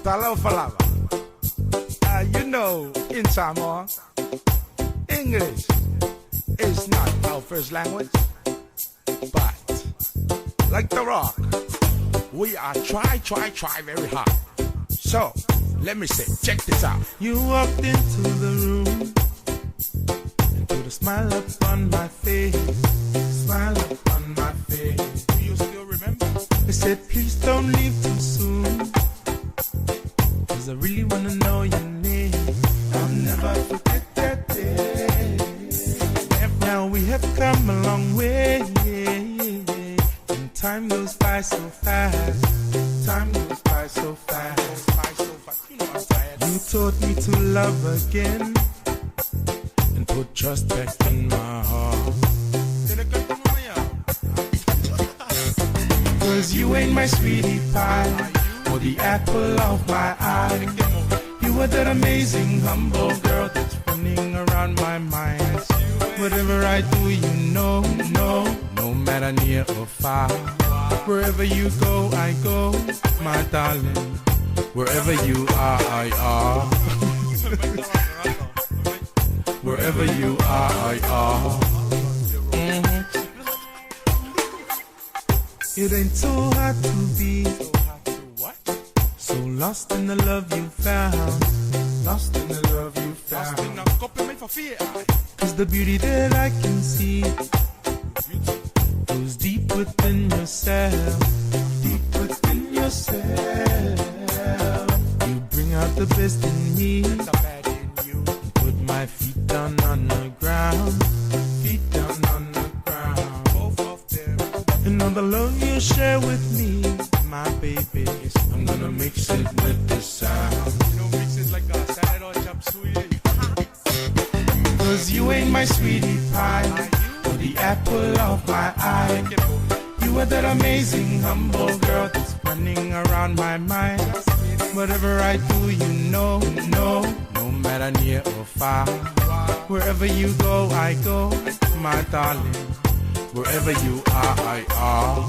Talofa lava. You know, in Samoa, English is not our first language, but like The Rock, we are try, try, try very hard. So, let me say, check this out. You walked into the room and put a smile upon my face, smile upon my face. Do you still remember? I said, please don't leave too soon, 'cause I really wanna know your name. I'll never forget that day. Now we have come a long way, and time goes by so fast. Time goes by so fast. By so fast. You know I'm tired. You taught me to love again and put trust back in my heart. 'Cause you ain't my sweetie pie or the apple of my eye. You are that amazing, humble girl that's running around my mind. Whatever I do, you know, no, no matter near or far. Wherever you go, I go, my darling. Wherever you are, I are. Wherever you are, I are. It ain't so hard to be so lost in the love you found. Lost in the love you found. 'Cause the beauty that I can see goes deep within yourself. Deep within yourself. You bring out the best in me. Put my feet down on the ground. Feet down on the ground. Both of them. And all the love you share with me, my baby, I'm gonna mix it with the sound. You know, mix it like a salad or chop suey. 'Cause you ain't my sweetie pie or the apple of my eye. You are that amazing, humble girl that's running around my mind. Whatever I do, you know, no, no matter near or far. Wherever you go, I go, my darling. Wherever you are, I are.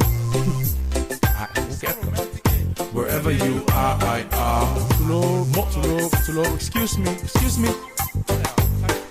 Wherever you are, I are. Tulo, tulo, tulo, excuse me, excuse me.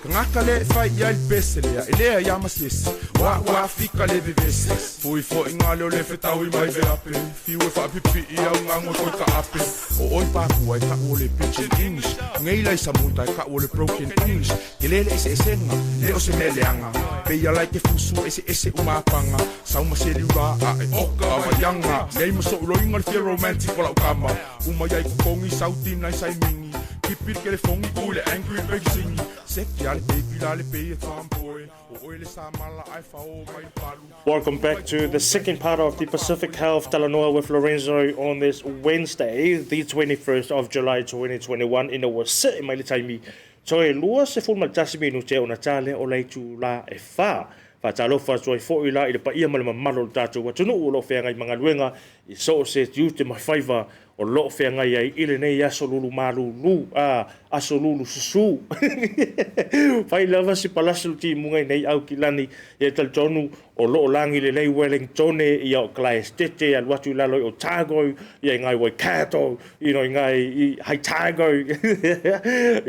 Kangaka le fai ia le pese lea, e lea ia masisi. Wa wa fika le vevesi. Fui fo inga leo le fetau i mai veape. Fiu e whaapipi i au ngango toi ka ape. O oi pākua e ka o le pidgin English. Ngei lai sa munta e ka o le broken English. Ke lele ese esenga, le o se meleanga. Peia lai ke fusu ese ese umapanga. Sauma se liura a e oka waianga. Nei maso uloinga le fia romantic o lau kama. Uma iai kukongi sauti nai sai mingi. Keep it ke le fongi ule angry big singi. Seki ale baby la le pay a tomboy. O oile sa mala ai fa o mai palu. Welcome back to the second part of the Pacific Health Talanoa with Lorenzo on this Wednesday, the 21st of July 2021. Ina ua see mai le taimi toe 21 minute ona tale o le itulā e 4. Faatalofa atu ai foi la i le paia ma le mamalu o le tatou atunuu o lo o feagai ma galuega i so o se tiute ma faiva o lo o feagai ai i lenei aso lulu malūlū, a, aso lulu susū. Fai lava si palasi o le timuga i nei Aukilani, ia e talitonu o lo o lagi lelei Wellingtone, ia o Klaestete, alu atu i lalo i Otago, ia i ngai Waikato, you know, i ngai i Haitago, you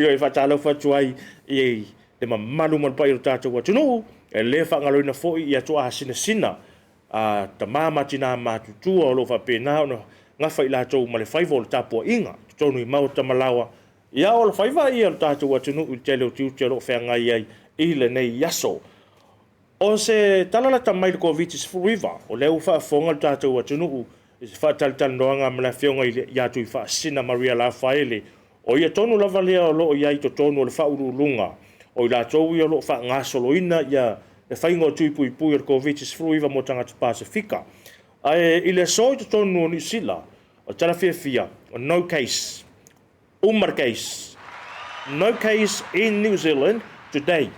know, e faatalofa atu ai i le mamalu ma le paia o le tatou atunuu, e le faagaloina foi ia toasinasina a tamā ma tinā matutua o lo o faapena ona gafa i latou ma le faiva o le tapuaiga i totonu i maota ma laoa, ia o le faiva ia o le tatou atunuu i le tele o tiute o lo o feagai ai i lenei aso. O se tala lata mai i le Koviti-19, o lea ua faafofoga le tatou atunuu i se faatalatalanoaga ma le Afioga i le ia Tuifaasisina Maria Lafaele, o ia tonu lava lea o lo o i ai i totonu o le Faauluuluga o i latou ia o lo o faagasoloina ia le faiga o tui puipui o le Koviti-19 mo tagata Pasefika. Ae i le aso i totonu o Niu Sila, o tala fiafia, no case, uma le case, no case in New Zealand today.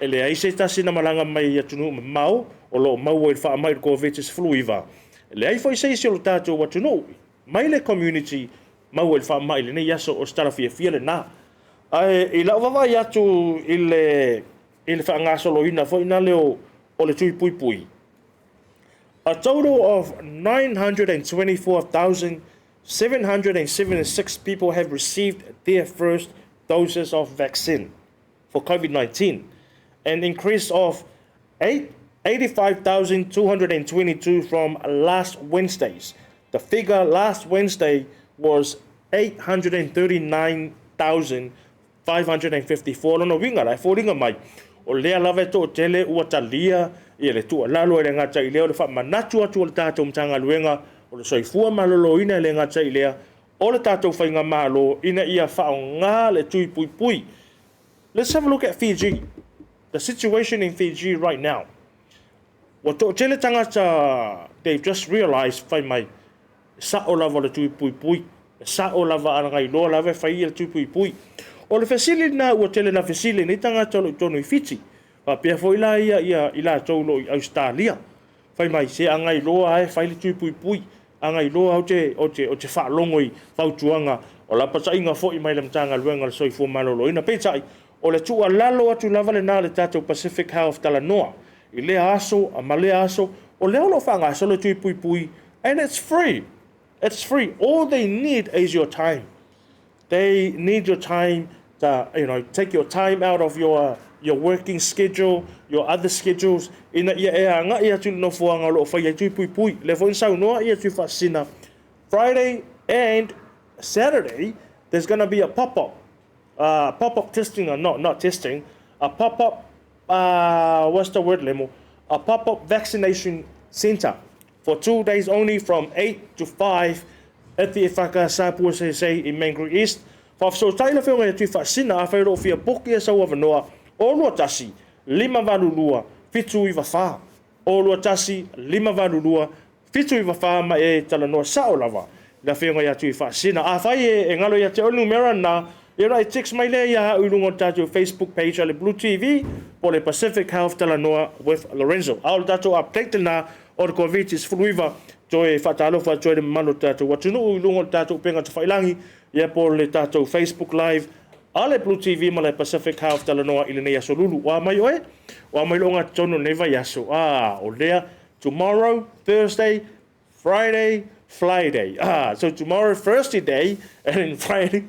E leai se tasi na malaga mai i atunuu mamao o lo o maua i le faamai o le Koviti-19. E leai foi se isi o lo tatou atunuu mai le community maua i le faamai i lenei aso, o se tala fiafia lena. Ae i lau vaavaai atu i le i le faagasoloina foi na leo o le tui puipui, a total of 924,000 776 people have received their first doses of vaccine for COVID-19, an increase of 85,222 from last Wednesday's. The figure last Wednesday was 839,554. Lona uiga la e foliga mai, o lea lava e toatele ua talia ia le tuualalo e le gata i lea o le faamanatu atu o le tatou Matagaluega o le Soifua Maloloina e le gata i lea o le tatou Faigamalo ina ia faaaoga le tui puipui. Let's have a look at Fiji. The situation in Fiji right now. Ua toatele tagata, they've just realized fai mai, e sao lava le tui puipui. E sao lava a gailoa lava e fai ia le tui puipui. O le fesili lena ua tele na fesili nei tagata o lo o i totonu i Fiti. Faapea foi la ia ia i latou o lo o i Ausetalia. Fai mai, se a gailoa lava e fai le tui puipui. A gailoa ou te, ou te, ou te faalogo i fautuaga o lapataiga foi mai le Matagaluega o le Soifua Maloloina. Peitai, o le tuualalo atu lava lena a le tatou Pacific Health Talanoa i lea aso ma lea aso, o lea o lo o faagasolo le tui puipui and it's free. It's free. All they need is your time. They need your time to, you know, take your time out of your your working schedule, your other schedules, ina ia e agai atu i le nofoaga o lo o fai ai tui puipui. Lea foi na saunoa ia Tui Faasisina, Friday and Saturday, there's gonna be a pop-up, pop-up testing, or not, not testing, a pop-up, what's the word, Lemo? A pop-up vaccination center for 2 days only from 8 to 5 at the Efaka Sapua Sesei i Mangere East. Faafesootai le Afioga ia Tuifaasisina afai o lo o fia poki e sau avanoa o 21 582 794. O 21 582 794 ma e talanoa sao lava i le Afioga ia Tuifaasisina. Afai e galo ia te oe le numera lena, ia ona e text mai lea ia au i luga o le tatou Facebook page a le Blue TV po o le Pacific Health Talanoa with Lorenzo. A o le tatou update lena o le Koviti-19, toe faatalofa atu ai le mamalu o le tatou atunuu i luga o le tatou upega tafailagi, ia po o le tatou Facebook Live a le Blue TV ma le Pacific Health Talanoa i lenei aso lulu. Ua mai oe? Ua mai lou gatotonu i lenei vaiaso. Ah, o lea, tomorrow, Thursday, Friday, Friday. Ah, so tomorrow Thursday day and then Friday,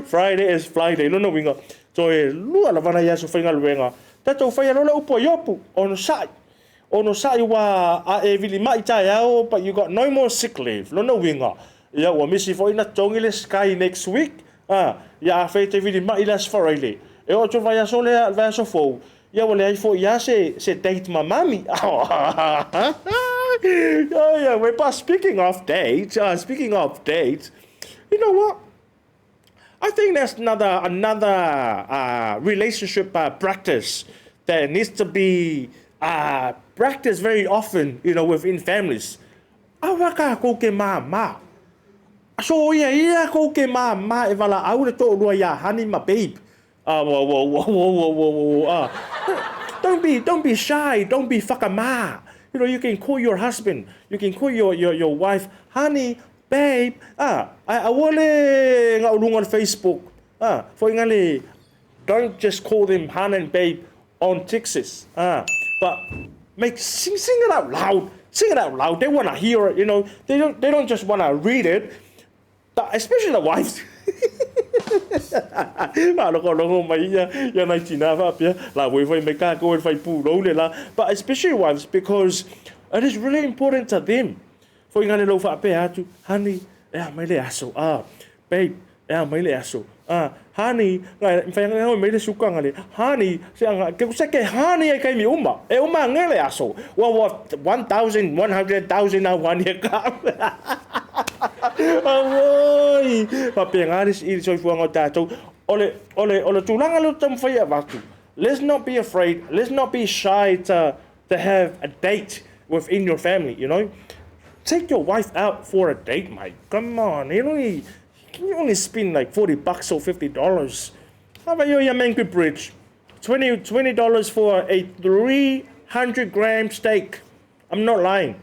Friday is Friday. Lona uiga, toe lua lava nai aso faigaluega. Tatou faia loa le upu a Iopu, onosai. Onosai ua a e vilima'i taeao, but you got no more sick leave. Lona uiga, ia ua misi foi na totogi le Sky next week. Ah, ia afai e te vilima'i le Aso Faraile, e oo atu i le vaiaso lea, le vaiaso fou, ia ua leai foi lava se, se date ma mami. Oh, yeah, but speaking of date, speaking of date, you know what? I think that's another relationship practice that needs to be practiced very often within families. Aua kākou ke māmā. So ia ia kou ke māmā e walaau le toʻalua iā honey ma babe. Whoa, whoa, whoa, whoa, whoa, whoa, whoa. Don't be shy. Don't be whakamā. You can call your husband. You can call your wife, honey, babe. Ah, aua le gauluga o le Facebook. Ah, foi ngale, don't just call them hun and babe on Texas. Ah, but make sing it out loud. Sing it out loud. They want to hear it. They don't just want to read it. Especially the wives. Faalogologo mai ia ia nai tinā faapea la ua fai mai kākou e le fai pulou le la. But especially wives, because it is really important to them. Foi ngale lou faapea atu, honey, e a mai le aso. Ah, babe, e a mai le aso. Ah, honey, ngai mfai ngai mai le suka ngale. Honey, se anga ke se ke honey e kai mi uma. E uma ngele aso. Ua ua 1100,000 a one e ka. Auoi, faapena le i le soifuaga o tatou. O le, o le, o le tulaga lea ou te taumafai e avatu. Let's not be afraid. Let's not be shy to have a date within your family. Take your wife out for a date, mate. Come on, you only spend like $40 or $50. How about you, your Mangere Bridge? $20 for a 300 gram steak. I'm not lying.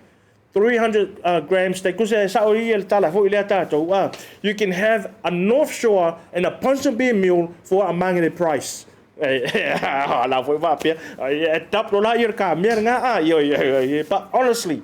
300 gram steak. Kusa sa o ia le tala foi lea tātou. You can have a North Shore and a Ponsonby meal for a mangere price. La foi faapea. E tap la ia ka mea ngā a. But honestly,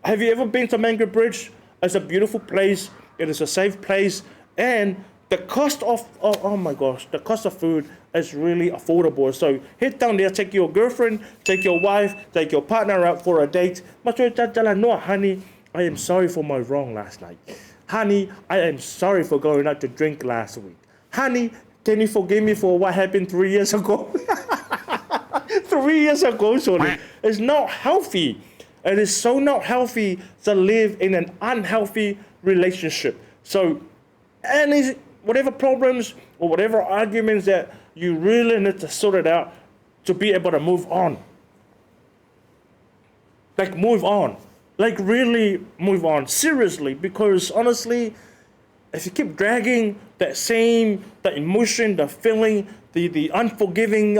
have you ever been to Mangere Bridge? It's a beautiful place. It is a safe place and the cost of, oh, oh my gosh, the cost of food is really affordable. So head down there, take your girlfriend, take your wife, take your partner out for a date. Matua honey, I am sorry for my wrong last night. Honey, I am sorry for going out to drink last week. Honey, can you forgive me for what happened 3 years ago? 3 years ago, sorry. It's not healthy. It is so not healthy to live in an unhealthy relationship. So any whatever problems or whatever arguments that you really need to sort it out to be able to move on. Like move on. Like really move on. Seriously, because honestly, if you keep dragging that same, the emotion, the feeling, the unforgiving,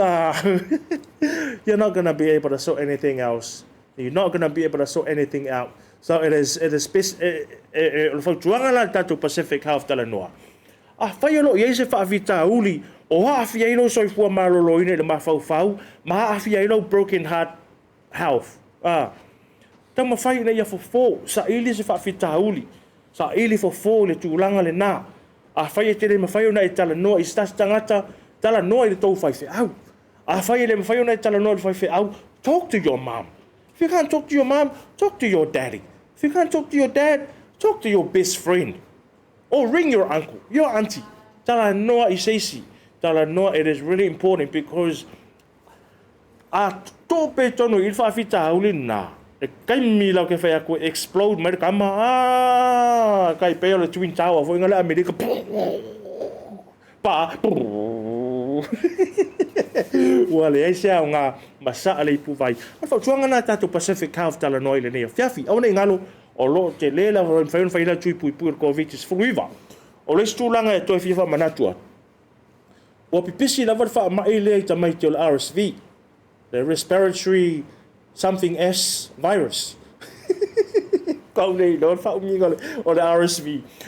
you're not going to be able to sort anything else. You're not going to be able to sort anything out. So it is o le fautuaga la tatou Pacific Health Talanoa. Afai o lo o i ai se faafitauli o aafia ai lou soifua maloloina i le mafaufau ma aafia ai lou broken heart health. Taumafai ina ia fofo, saili se faafitauli, saili fofo i le tulaga lena. Afai e te le mafai ona e talanoa i se tasi tagata, talanoa i le tou faifeau. Afai e le mafai ona e talanoa i le faifeau, talk to your mom. If you can't talk to your mom, talk to your daddy. If you can't talk to your dad, talk to your best friend. Or ring your uncle, your auntie. Talanoa i se isi. Talanoa, it is really important because a tope tonu i le faafitauli lena, e taimi lau ke whai aku explode mai le kama, kai pea o le Twin Tower foi nga le Amerika. Pa. Ua leai se aoga ma saa le ipuvai. O le fautuaga lena a tatou Pacific Health talanoa i lenei afiafi. Aua ne i galo, o lo o tele lava e mafai ona fai ai le tui puipui o le Koviti-19. O le isi tulaga e toe fia faamanatu atu, ua pipisi lava le faamai lea i tamaiti o le RSV, le respiratory something S virus. Kau nei iloa le faaumiga o le RSV.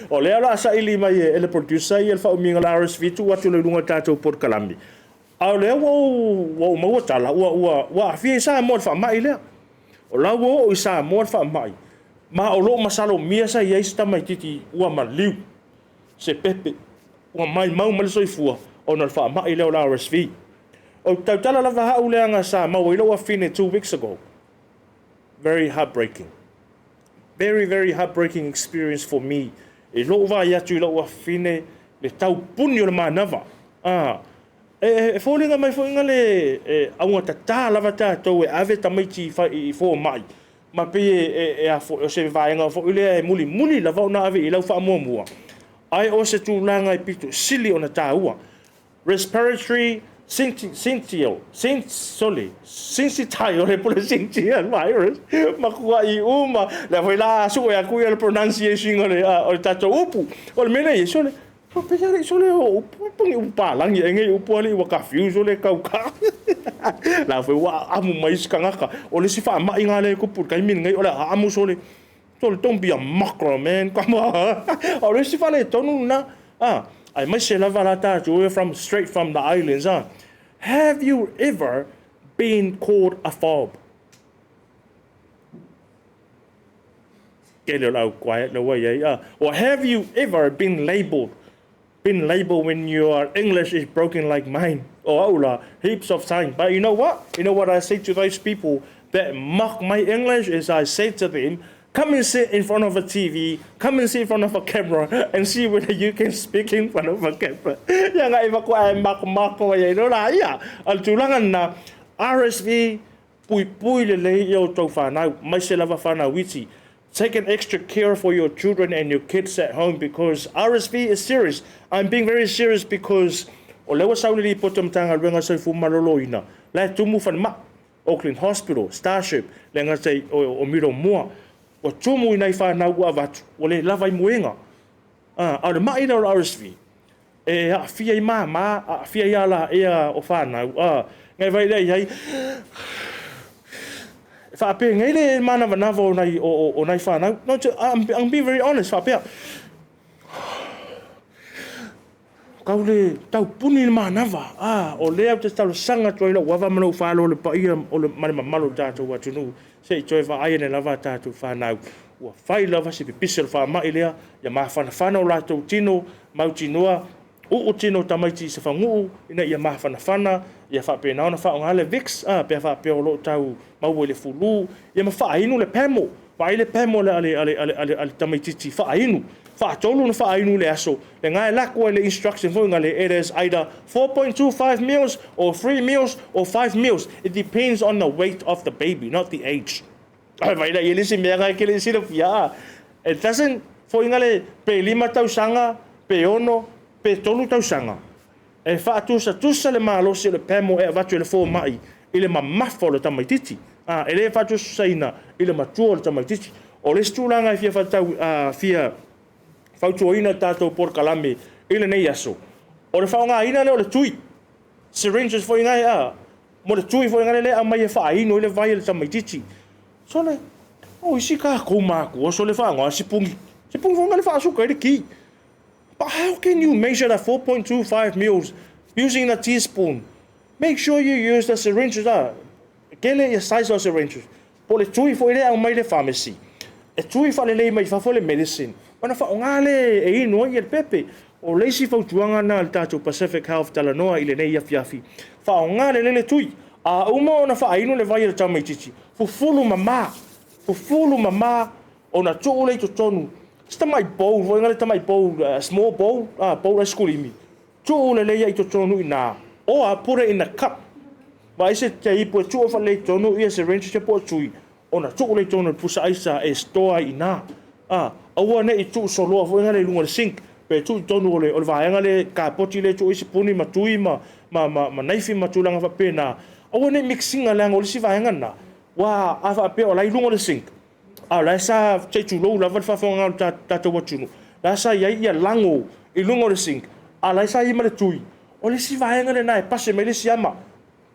O lea o le a saili mai e le producer ia le faaumiga o le RSV tuu atu i luga o le tatou polokalame. A o lea ua ou maua tala, ua aafia i Samoa i le faamai lea. O la ua oo i Samoa le faamai, ma o lo o masalomia sa i ai se tamaitiiti ua maliu se pepe, ua maimau mai le soifua ona o le faamai lea o le RSV. Ou te tautala lava au leaga sa maua ai lou afine 2 weeks ago. Very heartbreaking. Very, very heartbreaking experience for me. I lou vaai atu i lou afine le taupuni o le manava. E foliga mai foi le augatata lava tatou e ave tamaiti i fomai, ma pei e o se vaega foi lea e mulimuli lava ona ave i lau faamuamua. Ae o se tulaga e pito sili ona taua. Respiratory syncytial syncytial virus, makuai uma, lea foi la sue aku ia le pronunciation o le tatou upu. O le mea lea i sole, pehea le sole o upu, pangi upu palangi e ngai upu ale ua kafiu sole kauka. La foi ua amu mai si kangaka, o le si faamai ngā le kupu, kai min ngai o le amu sole. Sole, don't be a mocker, man, come on. O le si whale tonu na, ai mai se lava la tātou, from straight from the islands, Have you ever been called a fob? Kele o lau quiet le wai ai, Or have you ever been labelled? Been labelled when your English is broken like mine? Oh, aula, heaps of time. But you know what? You know what I say to those people that mock my English is I say to them, come and sit in front of a TV, come and sit in front of a camera and see whether you can speak in front of a camera. Ia ngai wako ai mako mako ai no la ia. Al tulaga na RSV pui pui le lei i o tau whanau, mai se lava whanau iti. Take an extra care for your children and your kids at home because RSV is serious. I'm being very serious because o lewa sauli li poto mtanga luenga soifu maloloina. La tumu whanma, Auckland Hospital, Starship, le ngata o miro mua. O tumu i nei whanau ua avatu, o le lava i muenga. A le mai lea o le RSV, e aafia i māmā, aafia i ala ea o whanau. Ngai vai lea i ai, whaapea ngai le manawanava o nai whanau. No, I'm being very honest, whaapea. Kau le taupuni le manava. O lea o te talosanga toi lau ava mana u whalo le paia o le male mamalo tātou atunuu. Se i toi vaai ane lava tātou whanau. Ua fai lava si pipisi o le faamai lea, ia mafanafana o latou tino, mautinoa, uu tino o tamaiti i se faguu ina ia mafanafana, ia faapena ona faaaoga le Vicks pe a faapea o lo o tau maua i le fulu, ia ma faainu le pamo. Vaai le pamo a le tamaitiiti faainu. Faatolu ona faainu i le aso, lena e lako ai le instruction foi lea, it is either 4.25 mils or 3 mils or 5 mils. It depends on the weight of the baby, not the age. Ai vai la i le isi mea ngai ke le silafia. It doesn't foi ngale pe 5 tausaga, pe 6, pe 3 tausaga. E faatusatusa le malosi o le pamo e avatu e le fomai i le mamafa o le tamaitiiti. E le faatusatusaina i le matua o le tamaitiiti. O le isi tulaga e fia faatau, fia fautuaina le tatou polokalame i lenei aso, o le faaaogaina lea o le tui. Syringes foi ngai a, mo le tui foi ngai le aumai e faainu ai le vai a le tamaitiiti. Sole, o isi tatou matua sole faaaoga sipuni. Sipuni foi ngai le faasuka ai le ki. But how can you measure the 4.25 mils using a teaspoon? Make sure you use the syringes. Kele ia size o syringes. Po le tui foi le aumai le pharmacy. E tui faalelei mai fafo le medicine. Ona faaaoga le e inu ai le pepe. O le isi fautuaga na le tatou Pacific Health talanoa i lenei afiafi. Faaaoga lelei le tui. A uma ona faainu le vai a le tamaitiiti, fufulu mama. Fufulu mama ona tuu lea i totonu. Se tamai bowl foi le tamai bowl, small bowl, bowl aisikulimi. Tuu lelei ai i totonu i na. Or put it in a cup. Vaai se teipu e tuu faalelei i totonu ia syringe se po o tui. Ona tuu lea i totonu o le pusa aisa e store ai i na. Aua ne i tuusoloa foi ngale i luga o le sink. Pe tuu i totonu o le vaega le kapoti le tuu ai sipuni ma tui ma naifi ma tulaga faapena. Aua ne i mix ina leaga o le isi vaega na. Ua a faapea o la i luga o le sink. A o la e sa se i tulou lava le faafofoga o le tatou atunuu. La sa i ai ia lago i luga o le sink, a la e sa i ai ma le tui. O le isi vaega lena e pase mai le isi ama,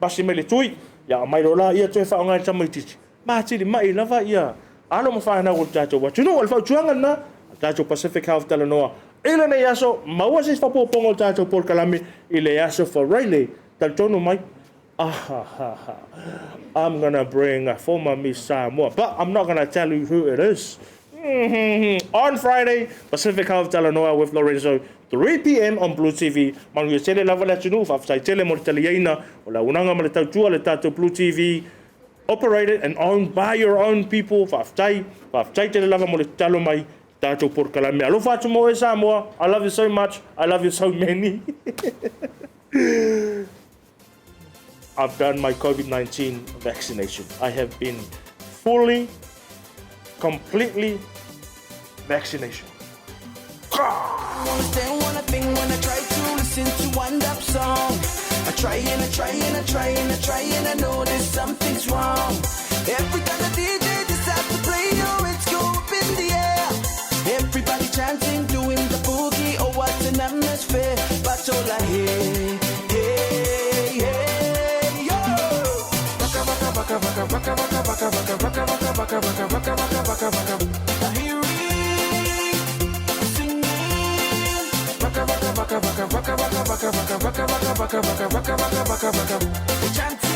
pase mai le tui, ia aumai loa laia toe faaaoga e le tamaitiiti. Ma atili mai lava ia alo ma fanau o le tatou atunuu. O le fautuaga lena a le tatou Pacific Health talanoa i lenei aso, maua se isi faaopoopoga o le tatou polokalame i le aso Faraile. Talitonu mai, I'm gonna bring a former Miss Samoa, but I'm not gonna tell you who it is. On Friday, Pacific Health Talanoa with Lorenzo, 3 p.m. on Blue TV. Manuia tele lava le atunuu, faafetai tele mo le taliaina o le auaunaga ma le tautua le tatou Blue TV, operated and owned by your own people. Faafetai, faafetai tele lava mo le tatalo mai tatou polokalame. Alofa atu mo e Samoa. I love you so much. I love you so many. I've done my COVID-19 vaccination. I have been fully, completely vaccination. Understand one thing when I try to listen to one dub song. I try and I try and I try and I try and I know that something's wrong. Every time the DJ decides to play, oh, it's go up in the air. Everybody chanting, doing the boogie, oh, what an atmosphere. But all I hear, hey, hey, yo. Waka waka waka waka waka waka waka waka waka waka waka waka waka waka waka. I hear it singing. Waka waka waka waka waka waka waka waka waka waka waka waka waka waka waka. They chanting.